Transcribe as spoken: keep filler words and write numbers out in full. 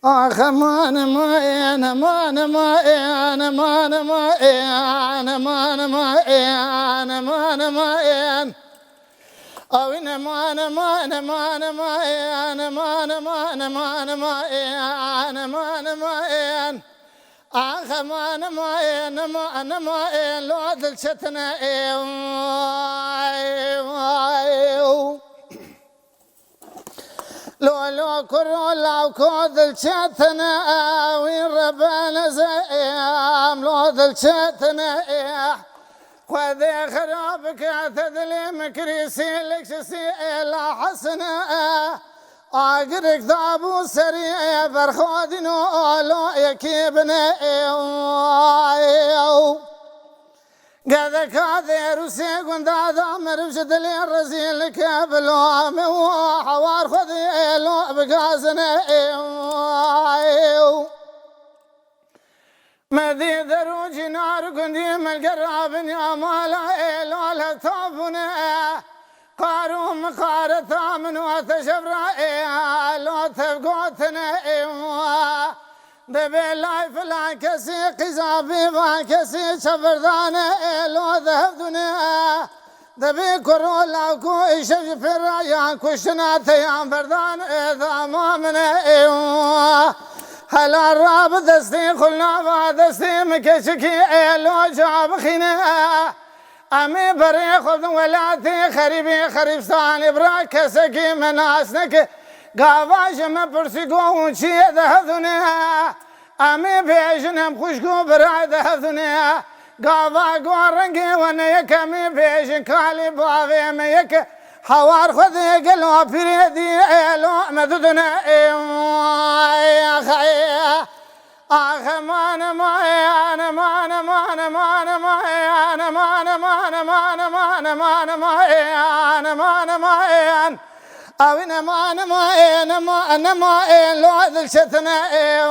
Ax eman eman eman eman eman eman eman eman eman eman eman eman eman. Awin eman eman eman eman eman eman eman eman eman eman eman. Ax eman eman eman eman lo dil çetine ew. Lo lo kuro law ko dil çetine ew, wî rebene ze em lo dil çetine ew. Xwedê xirab ke te dilê min kirî sîlik şisî ê la hesine e. Agirik dabû serî ê berxwadîno alo êkî bine ê. Gedeka dêrûsê gunda da meriv ji dilê rezîlike bilo me û hewar xwedî ê lo bigazine ê. Me dî der û cînar gundî milgera binya mala ê lale tabûne. Qar û miqareta min û te jevra ê lo tev gotine ê. Dibê lay filan kesî qîza bî van kesî çevirdane ê lo dehevdûne. Dibê kuro lawko îşev ji pêra yan kuştina te yan berdan ê dama min e ê. Hela ra bi destê xulna va destê min keçikî ê lo ca bixîne. Em ê berê xwe di welatê xerîbê xerîbstanê bira kesekî me nas neke. Gava ji me pirsî go hûn çi yê dihevdûne. Em ê bêjin em xwişk û birayê dihevdûne. Gava go rengê we ne yek em ê bêjin kalê bavê me yek. Hewar xwedê gelo pîrê dî ê lo me didine ê. Ax ê. Ax eman eman eman eman eman eman eman eman eman eman eman eman eman eman eman eman eman. Awin eman eman eman eman lo dil çetine ê.